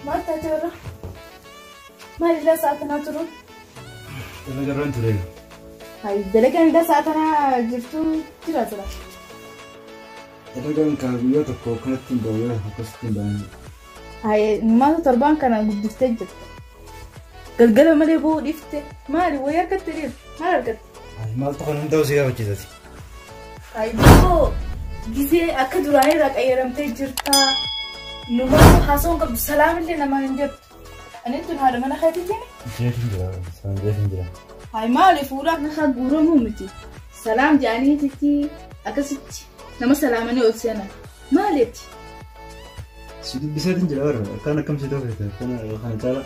Maal taatee warra? Maal illaa sa'a tanaa turuun? Dalagarraan ture. Hayi dalagaan illaa sa'a tanaa jirtu jira tura. Dalagaan kaa guyyaa tokko akkanatti hin bahu guyyaa tokko akkasitti hin bahu. Hayi maaltu torbaan kana guddiftee jirta. Galgala malee bu'uu dhiifte maali wayii harkatti dhiif maal argatte? Hayi maaltu kan hundaa'u si gaafachiisati. Hayi boo gisee akka duraanii irraa qayyaramtee jirta. Numaatu haasawuu qabdu salaamillee namaan hin jettu. Ani tun haadha mana keetiitiin. Jeetiin jira isaan jeetiin jira. Hayi maali fuudhaaf nakaa guuramuu miti. Salaam jedhaniititti akkasitti nama salaamanii ol seenan. Maaliiti? Si dubbiseetiin jira warra akkaan akkam si ta'u feete akkana kana caala.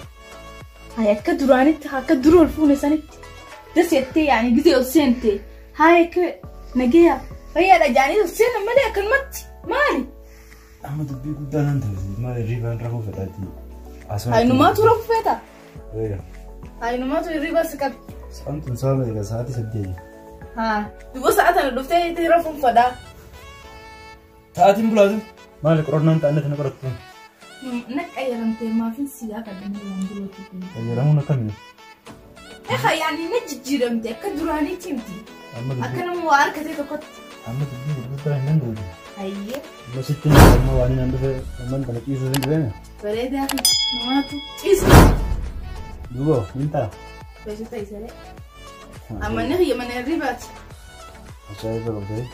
Hayi akka duraanitti akka dura ol fuune sanitti das jettee yaani gisee ol seente. Hayi akka nageeya fayyaadha jedhanii ol seenan malee akkanumatti maali? Amma dubbii guddaa nan ta'e maal hirribaan rafuu fedhaati. Hayi numaatu rafuu feeta? Eega. Hayi numaatu hirriba si qabe. Sa'aan tun sa'a meeqa sa'aatii 8. Haa duuba sa'a tana dhuftee itti rafuun fedhaa. Sa'aatiin bulaatu maali qorannaan ta'an na qorattu. Na qayyaramtee maafin si gaafadha waan birootti. Qayyaramuun akkamii? Egaa yaani na jijjiiramte akka duraaniitti miti. Akka nama waa harkatee tokkotti. Amma dubbii gurguddaa hin danda'u. Hayyee. Amma sitti hin amma waan hin dhufe amma kana ciisuu hin dhufeene. Bareedaa fi namaatu ciisu. Duuba hin ta'a. Beeksisa isalee. Amma inni kiyya mana hirribaati. Ajaa'iba qabdee.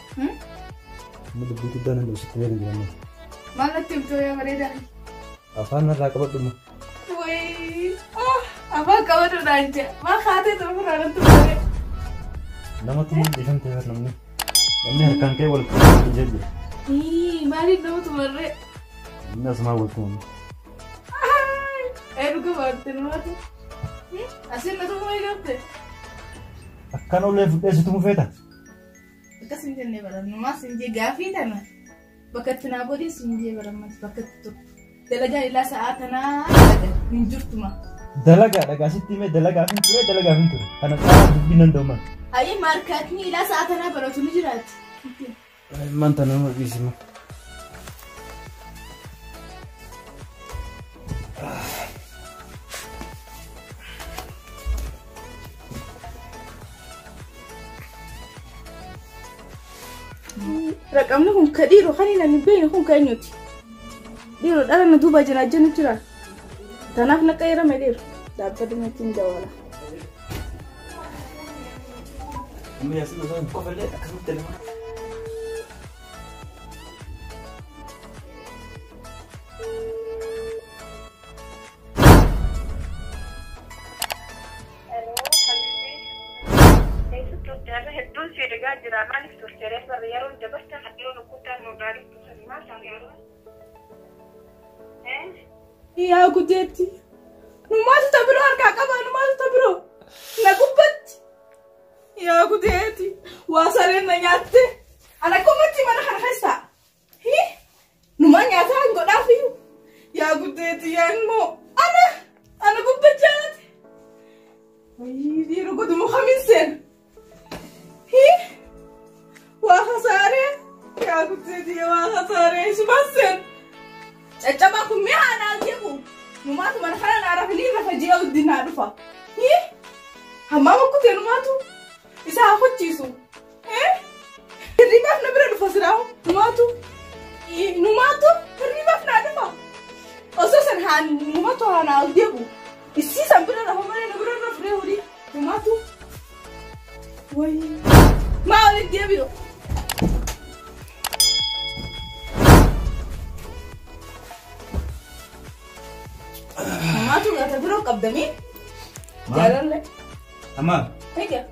Amma dubbii guddaa nan sitti beekan jira. Maal natti himtuu yaa bareedaa? Afaan narraa qabadhu. Wayii afaan qabadhuudhaan jee maal haatee xumuraa natti malee. Nama tumuun dhiifamtee bar namni. Namni harkaan ka'ee wal tumuu jira. Maaliif nama tumarree? Namni asumaa wal tumamu. Ee dhuga baatte namaatu. Asiin na tumuu eegalte. Akkaan olee fudhee si tumuu feeta? Akkas hin jennee bara numaas hin jee gaafii tana bakka itti naa godhee si hin jee bara ammas bakka itti tokko. Dalagaa illaa sa'aa tanaa dalagaa hin jirtuma. Dalagaa dhagaa sitti himee dalagaaf hin ture dalagaaf hin ture. Kana caalaa dubbii nan dooman. Ayi maarkaatni ilaa sa'aa tanaa baratu ni jiraati. Manta nama dhiisima. Raqamni kun ka dhiiroo kan hin beekne kun ka eenyuti? Dhiiroo dhala na duuba jira jennu jira. Tanaaf na qayyarame dhiiroo. Dhaabbata natti hin jawwaala. Amma yaasin osoo hin kofallee akkasumatti nama. Hedduun si eegaa jira maaliif turte reeffa yeroon dabarta hadhoo rukuttaa nu gaariitu sani maal taate yeroo? Yaa gudeetti. Numaatu ta biroo harkaa qaba numaatu ta biroo. Na gubbatti. Yaa gudeetti. Waa sareen na nyaatte. Ana komatti mana kana keessa. Numaa nyaataa hin godhaafiyyuu. Yaa gudeetti yaa immoo. Ana ana gubbachaati. Wayii dhiirri godhumu kamiin seena. Waa hasaaree. Yaa gudeetti waa hasaaree isumaan seena. Caccabaa kun mi'a anaa jeequ. Numaatu mana kana naa rafanii rafa ji'a guddinaa dhufa. Hammaama kutee numaatu isa haa hojiisu. Hirribaaf na bira dhufa silaahu numaatu. Numaatu hirribaaf naa dhufa. Osoo san haa numaatu haa naa deebu. Isii san bira rafa malee na bira rafree horii numaatu. Wayii maa walitti deebi'u? Numaatu gata biroo qabdamii? Jaalallee. Amma. Egaa.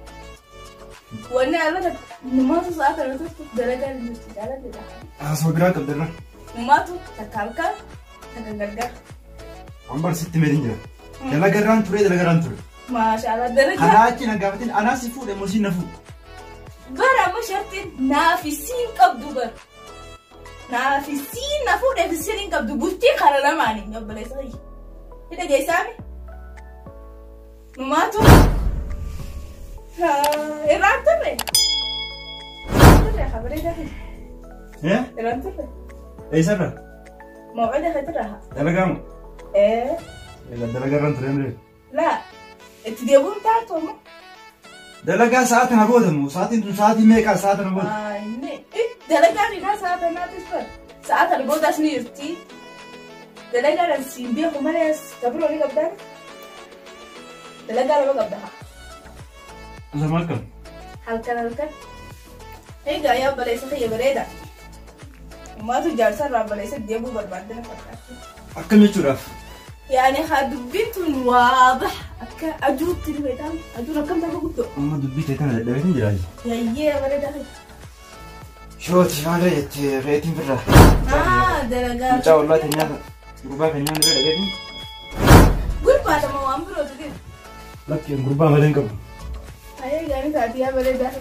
Wanni arrata numaatu sa'a kana turtu dalagaa hin jirtu jaalallee. Haasawaa biraa qabdarra. Numaatu takka halkan takka gargar. Waan barsiitti meetiin jira. Dalagarraan ture dalagarraan ture. Maashaallah dalagaa. Kanaa achi na gaafatin anaa si fuudhe moo siin na fuudhe. Bara amma shartiin naafi siin qabdu bara. Naafi siin na fuudhe fi siin hin qabdu bultii kara lamaanii obboleessa kiyya. Hidha geessaami. Numaatu. Irraan turre. Turre kabaree dafi. Irraan turre. Eessarra? Mawcida keetirra. Dalagaamu. Ee. Egaa dalagaa irraan ture malee. Laa itti deebi'uun taatu amma. Dalagaa sa'a tana booda moo sa'aatiin tun sa'aatii meeqaa sa'a tana booda? Inni dalagaan isaa sa'a tanaatis bara. Sa'a tana boodaas ni jirti. Dalagaan siin beeku malee tabiroo ni qabdaa. Dalagaa lama qabda. Lama akkam? Halkan halkan. Egaa yaa baleessa kiyya bareeda. Umaatu jaarsa irraa baleessa deebuu barbaadde na fakkaatti. Akkam jechuudhaaf? Yaani haa dubbiin tun waadax akka aduutti ni beekama. Aduun akkam ta'e guddoo. Amma dubbii ta'e tana dadhabeetiin jira. Yayyee bareeda kiyya. Shooti maal jettee reetiin birraa. Ah dalagaa. Mucaa ollaa keenyaa gurbaa keenyaa irra dhageetiin. Gurbaa lama waan birootu jira. Lakki gurbaa malee hin qabu. Ayee gaarii taati yaa bareedaa.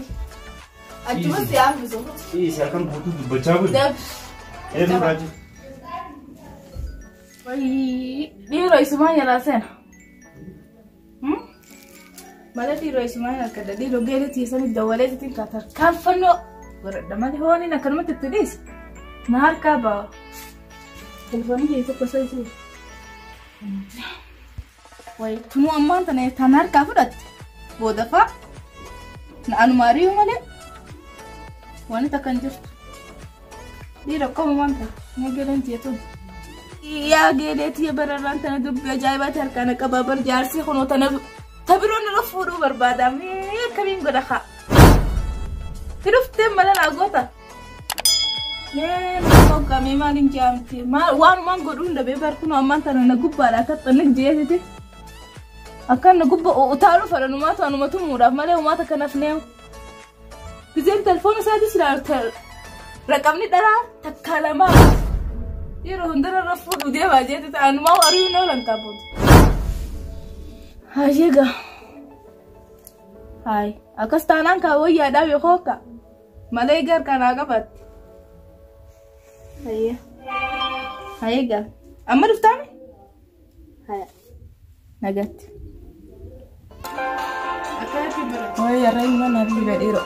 Achuma si haffisu. Dhiisi halkan guutuu dubbachaa bulu. Dab. Eenyu raaji? Wayii dhiiroo isumaan jalaa seena. Malee dhiiroo isumaan harkadha dhiiroo geelee tiisanii dawwalee tiitiin kaatar kaanfannoo godhadha malee hooniin akkanumatti itti dhiisa. Na harkaa ba'a. Telefoonii kee tokko isa isii. Wayii tunuu ammaan tana tan harkaa fudhatte booda fa'a. Na anuma ari'u malee wanti takka hin jirtu. Dhiira akkuma waan ta'e na geeleen tiyya Yaa geelee tiyya bararraan tana dubbii ajaa'ibaati harkaan qabaa bar jaarsi kunoo tana tabiroon irra fuudhuu barbaada mee akkamiin godha haa. Hiruftee mala naa goota. Mee hoggamee maaliin jaamti waanumaan godhuu hin dhabee bar kunoo ammaan tana na gubbaadha akka xannig jeesiti. Akkan na gubba utaaluu fedhan umaatu anuma tumuudhaaf malee umaata kanaaf neemu. Gizeen telefoona isaatis ilaalu raqamni dharaa takkaa lamaa. Yeroo hundarra irra fuudhu deemaa jeetti anumaa ari'uun oolan qabuuti. Hayyee Hayi akkas taanaan kaa wayyaadhaa beekoo akka malee gar kanaa qabatte. Hayyee. Hayyee gaa amma dhuftaame? Haya nagatti. Akkanatti barate. Wayii yarra ilma naa bilbila dhiiroo.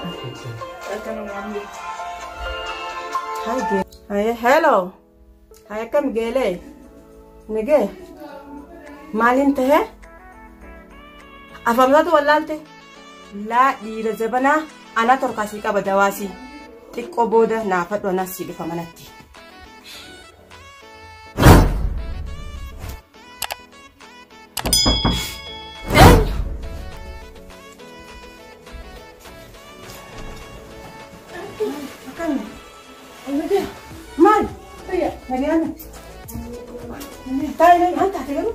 Akkanumaan beektu. Hayi hello. Hayi akkam geelee? Nigee? Maaliin tahee? Afamsaatu wallaalte? Laa dhiira jabanaa anaa torkaasii qaba dawaasii. Xiqqoo booda naafadhu anaas sii dhufa manatti. Eenyu? Akkami? Nagee. Maal? Fayyaa. Nagayaana? Taa'ee maal taate garuu?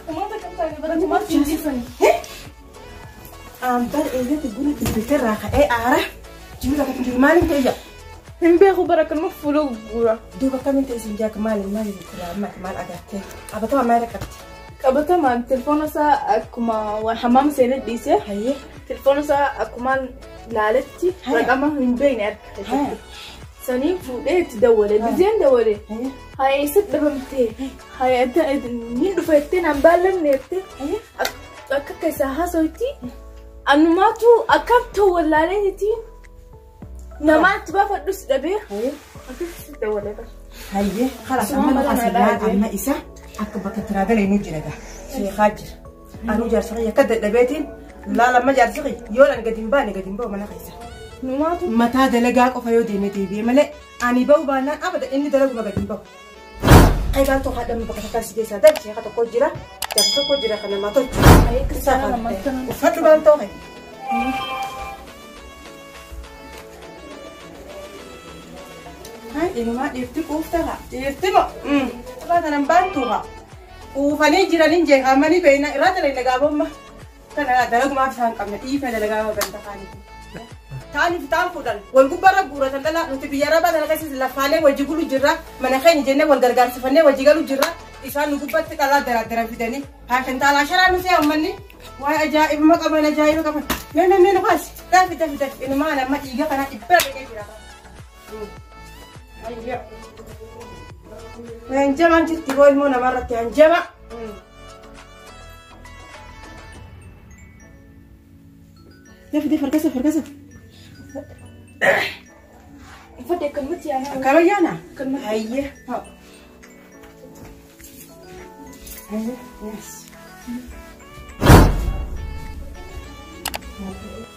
Uummata kam taate barate maal siin dhiisani? Ambar eegatti buna bilbilteerraa ka'ee aara. Jiru takka jiru maaliin ta'e jaa? Hin beeku bara akkanuma fuula gurgura. Duuba akkamiin ta'e siin jaaka maaliin maaliin maal agartee? Qabatama maal qabdi? Qabatamaan telefoona isaa akkuma waan hamaama seenee dhiisee Hayyee. telefoona isaa akkuma laaletti Haya. raqama hin beekne harka. Haya. Saniin fuudhee itti dawwale. Gizeen dawwale. Hayyee. Haya eessatti dhabamtee? Haya ni dhufa jettee naan baallamne jettee Hayyee. akka akka isaa haasawti anumaatu akkam ta'u wallaaleeti namaa itti baafadhus dhabee Hayyee. akkasitti dawwale bara. Hayyee. Kalaas Suma amma mala nuqas naa ilaa dhaabee. amma isa akka bakka tiraagalee nu jira gaa. Sheekaa jira. Anuu jaarsa kiyya akka dadhabeetiin laala amma jaarsi kiyya yoo an gadi hin baane gadi hin ba'u mana keessa. Numaatu Mataa dalagaa qofa yoo deeme deebi'e malee ani ba'u baannaan abada inni dalaguma gadi hin ba'u. Qeeqaan tokko haadha bakka takkaan si keessaa darbe sheeka tokko jira jaarsa tokko jira kan namaa tolchu. Hayyee kiristaanaa namatti tola. Uffadhu baal ta'u hayi. Hayi inumaa dhiirti quufta haa dhiirti moo irraa kanan baantu haa quufanii jiraniin jeeqamanii beekna irraa dalagna gaabomma kana dalagumaaf isaan qabna dhiifna dalagaa ganda kaaniiti. Taaniif taan fuudhan wal gubbaarra guuratan dhala nuti biyya arabaa kana keessa lafaalee wajji gulu jirra mana keenya jennee wal gargaarsifannee wajji galu jirra isaan nu gubbatti qalaa daraaddaran fidanii haa kintaalaa sharaa nu see ummanni waa'ee ajaa'ibuma qaban ajaa'iba qaban mee mee mee nu kaasi dafi dafi dafi inumaa nama dhiiga kana dhibbaa dhaqee jira. Hanjamaan jirti boo ilmoo namarratti hanjama. Dafi dafi harkasa harkasa. Uffadhe akkanumatti yaanaa. Akkama yaana? Akkanumatti. Hayyee.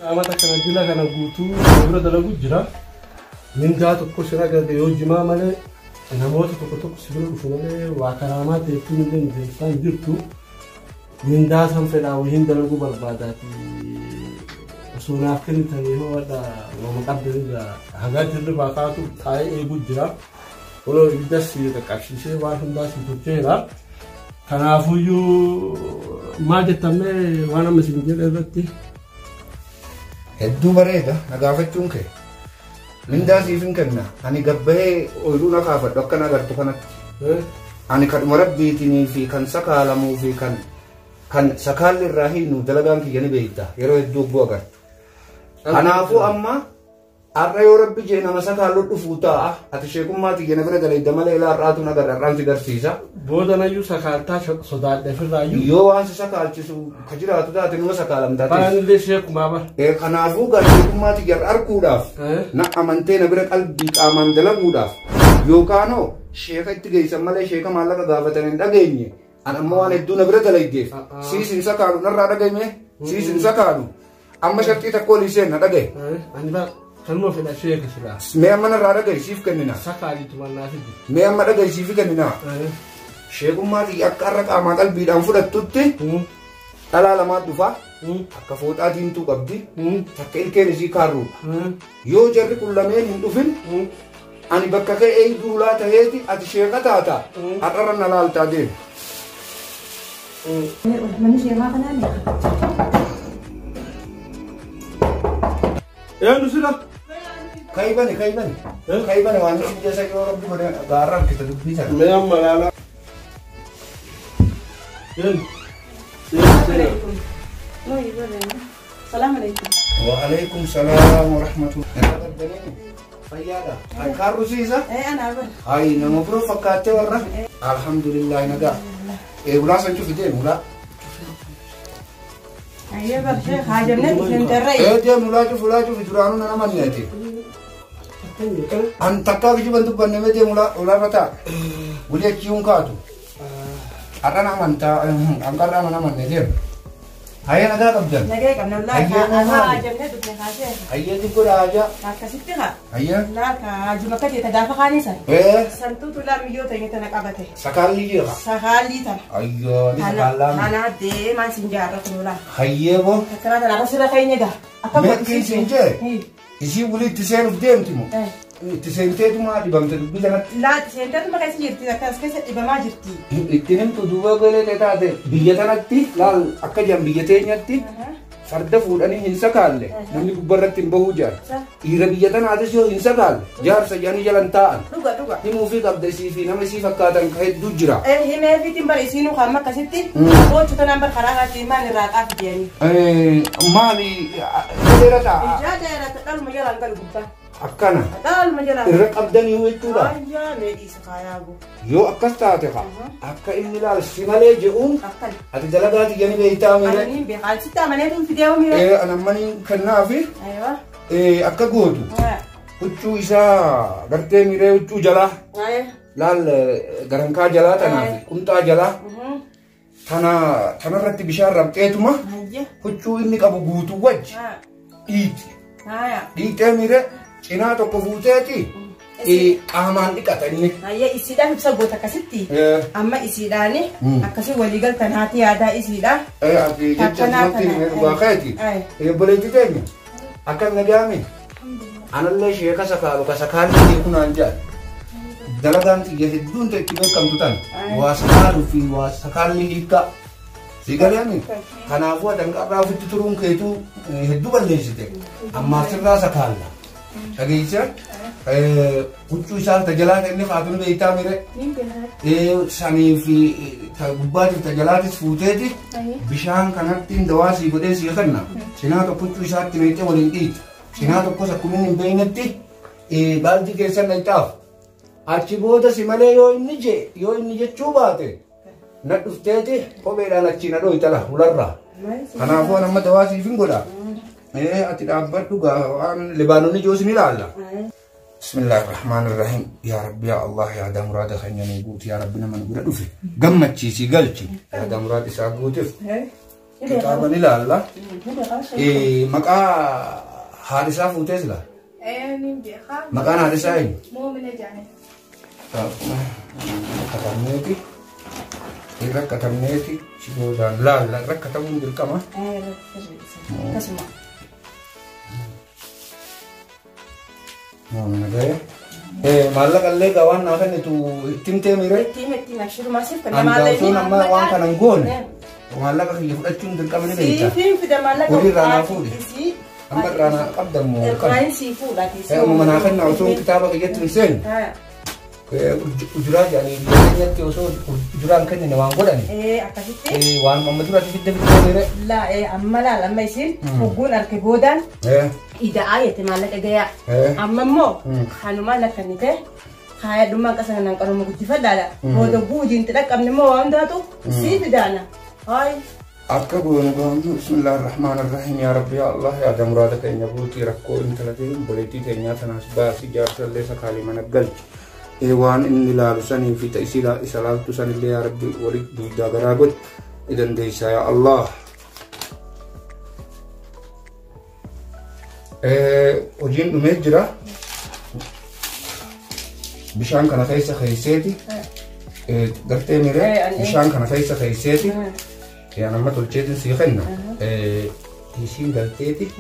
Amata kana dila kana guutuu bira dalagu jira. Mindaa tokko sira garte yoo jimaa malee namoota tokko tokko si bira dhufu malee waa karaamaa ta'eetu illee mijeessaa hin jirtu. Mindaa san fedhaa wayiin dalaguu barbaadaati. Osoo naaf kennitanii hoo wadha waama qabdanirraa hagaa jirri baakaatu taa'ee eeguu jira. Oloo ibiddas si qaqqabsiisee waan hundaa si tolcheera. Kanaafuyyuu maal jettamee waan amma isin jedhe irratti? Hedduu bareeda na gaafachuun kee. Mindaa siif hin kenna. Ani gabbahee ooyiruu na kaafadhu akka na agartu kanatti. Ani kadhuma rabbiitinii fi kan sakaalamuu fi kan sakaalli irraa hiinu dalagaan kiyya ni beekta yeroo hedduu ogguu agartu. Kanaafuu amma har'a yoo rabbi jee nama sakaallu dhufuu taa'a. Ati sheekummaa tiyya na bira dalayda malee ilaa har'aatu na agarra har'aan si garsiisa. Booda nayyuu sakaaltaa sodaadhe ofirraayyuu. Yoo waan si sakaalchisu ka jiraatu taate numa sakaalamtaa ta'e. Baanillee sheekumaa bara. Kanaafuu gaa sheekummaa tiyya har'a arguudhaaf na amantee na bira qalbii qaamaan dalaguudhaaf yookaanoo sheeka itti geessan malee sheeka maallaqa gaafatan hin dhageenye. An amma waan hedduu na bira dalaydeef siis hin sakaalu narraa dhageenye siis hin sakaalu amma sharxii takka olii seenna dhagaye. Ani bara kanuma fedha sheeka silaa. Mee amma narraa dhagaye siif kennina. Sakaaliitu mannaa fidi. Mee amma dhagaye siif kennina. Sheekummaa tiyya akka har'a qaamaa qalbiidhaan fudhattutti dhalaa lamaa dhufa. Akka fooxaa diimtuu qabdi. Takka ilkeen isii kaarruudha. Yoo jarri kun lameen hin dhufin ani bakka ka'ee duulaa ta'eeti ati sheeka taata. Har'arra na laaltaa deemu. Manni sheekaa kanaa meeqa? Eenyu sila? Kaybani kaybani. Kaybani waan nuti jecha yoo rabbi godhe gaarra harkisa dubbii sana. Mee amma laalaa. Eenyu? Salaam alaikum. Wa alaikum salaam wa rahmatullahi. Fayyaadha. Kaarru siisa? Ana bara. Hayi nama biroo fakkaattee warra. Alhamdulillah nagaa. Ulaa san cufi deemu ulaa. Ayyee bar sheekh haa jennee dhufeen tarree. Deemu ulaa cufi ulaa cufi duraanuu na nama nyaate. An takkaa kijiban dubbanne mee deemu ulaarra taa'a. Wali achii hun kaatu. Har'aan amantaa hanqarraa mana amanne deemu. Hayyee nagaa qabdan. Nagaa qabna laa haa jennee dhufne haa sheekh. Hayyee xiqqoo haajaa. Akkasitti haa. Hayyee. Laa kaajuma akka jeeta gaafa kaanii sana. Santuutu laa miyyoo ta'e tana qabate. Sakaalli jeeqa. Sakaalli tana. Ayyoo ni sakaallaan. Kana deemaa sin jaarra kun laa. Hayyee boo. Akkanaa tana akkasirra keenya gaa. Akka Meeqii sin jee. Isii wuli itti seenuuf deemti moo? Itti seenteetuma dhibamte dubbii sanatti. Laa itti seenteetuma keessa jirti akkas keessa dhibamaa jirti. Ittiin himtu duuba golee taate biyya tanatti laal akka jiran biyya teenyatti farda fuudhanii hin sakaalle namni gubbarratti hin bahuu jaara. Dhiira biyya tanaatis yoo hin sakaalle jaarsa jedhanii jalan taa'an. Dhuga dhuga. Himuufii qabda isii fi nama isii fakkaatan ka hedduu jira. Himee fiitiin bara isiinuu kan akkasitti gochuu tanaan bar karaa kaatti maal irraa xaafi jedhanii. Maali dheera ta'a. Ijaa dheerata dhaluma jalaan galu gubbaa. Akkana. Dhaluma jalaan. Irra qabdanii jechuudha. Ayyaa mee dhiisa kaayaa goo. Yoo akkas taate kaa akka inni laal si malee je'uun ati dalagaa tiyyanii beektaa miire. Ani beekaa sitti amanee tun fidee miire. Ani ammanii kennaafi akka gootu huccuu isaa gartee miiree huccuu jalaa laal garankaa jalaa tanaa fi qunxaa jalaa tanarratti bishaan rabxeetuma huccuu inni qabu guutuu wajji dhiiti. Dhiitee miire cinaa tokko fuuteeti qaamaan dhiqata inni. Hayyee isiidhaan ibsa goota akkasitti. Amma isiidhaan akkasii waliigaltan haati yaadaa isiidha. Ati jecha namatti himee dhugaa keeti. Obboleettii teenya akkas nagaame. Anallee sheeka sakaalu ka sakaalli beeku naan jedhan. Dalagaan xiyya hedduun ta'e itti beekamtu tan waa sakaaluu fi waa sakaalli hiikkaa. Si galeemi kanaafuu adanqarraa ofitti turuun keetuu hedduu balleessite. Ammaaf sirraa sakaalla. Dhageessa huccuu isaa tajalaa inni kaatun beektaa mire sanii fi gubbaatiif tajalaatis fuuteeti bishaan kanatti dawaa sii godhee sii kenna. Cinaa tokko huccuu isaatti meexxee waliin dhiita. Cinaa tokkos akkuma inni hin beeknetti baaldii keessan dhayxaaf. Achi booda si malee yoo inni jee yoo inni jechuu baate na dhufteeti kopheedhaan achii na dhooytala hularraa. Kanaafuu an amma dawaa siif hin godha. Ati dhaabbadhu waan Libaanoonni ijoos ni ilaalla. Bismillahirrahmanirrahim. Yaa Rabbi yaa Allah yaada muraada keenya nuu guuti yaa Rabbi nama nu bira dhufe gammachiisii galchi yaada muraada isaa guutuuf kitaaba ni ilaalla. Maqaa haadha isaa fuutee sila? Maqaan haadha isaa eenyu? Muumina jedhani. Rakkatamneeti. Rakkatamneeti boodaan laalla rakkatamuun dirqama. Akkasuma. Muumina ga'e. Maallaqa illee gaa waan naa kennitu ittiin teemire. Ittiin abshirumaa siif kenna Ani amma waan kana hin goone maallaqa kiyya fudhachuun dirqama ni beekta. Siifin fida maallaqa. Horii irraa naa fuudhe. Amma irraa naa qabdammoo. Irraan sii fuudha. Amma naa kenna osoo kitaaba kiyyatti hin seenne. Ujuraa jedhanii biyya keenyatti osoo ujuraan kennine waan godhani. Akkasitti. Waan amma duratti fidde fidde Laa amma laal amma isin hogguun arke boodaan ida'aa jette maallaqa gayaa. Amma immoo kanumaan lakkannite kaaya dhummaan qasa kanaan qaruma guddifadhaadha. Booda guujiin dhaqqabne immoo waan taatu sii fidaana. Hayi. Akka goonu goonu bismillahirrahmanirrahim yaa Rabbi yaa Allah yaada muraada keenya guutii rakkoo intala ta'e obboleettii keenyaa tanaas baasii jaarsallee sakaalii mana galchi. Waan inni ilaalu sanii fi isa laaltu sanillee yaa Rabbi walitti duudaa garaa godhi ni dandeessaa yaa Allah. Hojiin dhumee jira. Bishaan kana keessa keesseeti. Gartee miree bishaan kana keessa keesseeti. Yaan amma tolcheetiin sii kenna. Isiin galteeti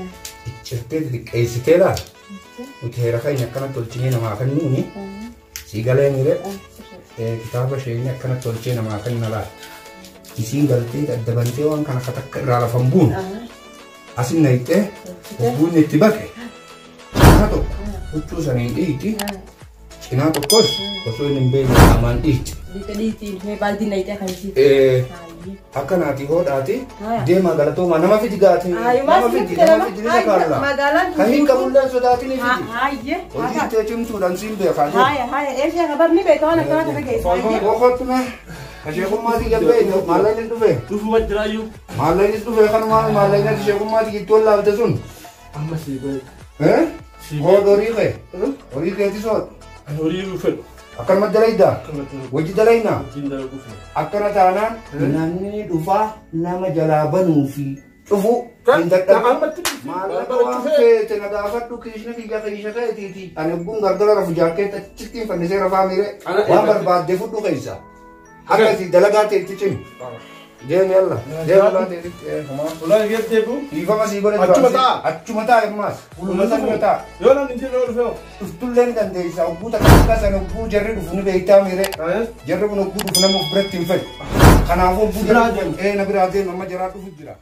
iccirtee xixiqqeessitee laala. Nuti heera keenya akkana tolchinee namaa kennuuni. Siigalee miree kitaaba isheen akkana tolchee namaa kenna laala. Isiin galtee addabantee waan kana takka irraa lafan buune. Asin naqxee hogguun itti baqe. Cinaa tokko huccuu saniin dhiiti. Cinaa tokkos osoo inni hin beekne qaamaan dhiiti. Akka naati hodhaati deemaa galatoomaa nama fidi gaati. Nama fidi nama fidi ni sakaalla. Kan hin qabullee sodaatiin ni fidi. Hojii tee cimtuudhaan siin beekaa jiru. Boqottume asheekummaatii jabbee maallaqni dhufe. Dhufuma jiraayyuu. Maallaqni dhufe kanumaan maallaqni asheekummaatii itti wallaalte sun. Amma sii beeku. Hood horii kee. Horii keetis hood. Ani horii fedhu. Akkanuma dalaydaa? Wajji dalaynaa? Akkana taanaan namni dhufaa nama jalaa banuu fi cufu hin dadhabu. Maallaqa waan feete na gaafadhu kiishni kiyya kiisha keetiiti. Ani hogguun gargara rafu jaakkeetta achitti fannisee rafaa miire waan barbaadde fudhu keessa. Akkasii dalagaa teetti cimi. Deemi yalla. Deemi dalagaa teetti. Ulaan geettee bu. Dhiifama sii godhe Achuma ta'a. Achuma ta'a ammaas. Uluma sana ta'a. Yoo namni hin jirre dhufee. Dhuftullee ni dandeessa. Hogguu takka takka sana hogguu jarri dhufu ni beektaa miire. Jarri kun hogguu dhufu nama of biratti hin fedhu. Kanaafuu hogguu jarri na biraa deemu amma jaraa dhufu jira.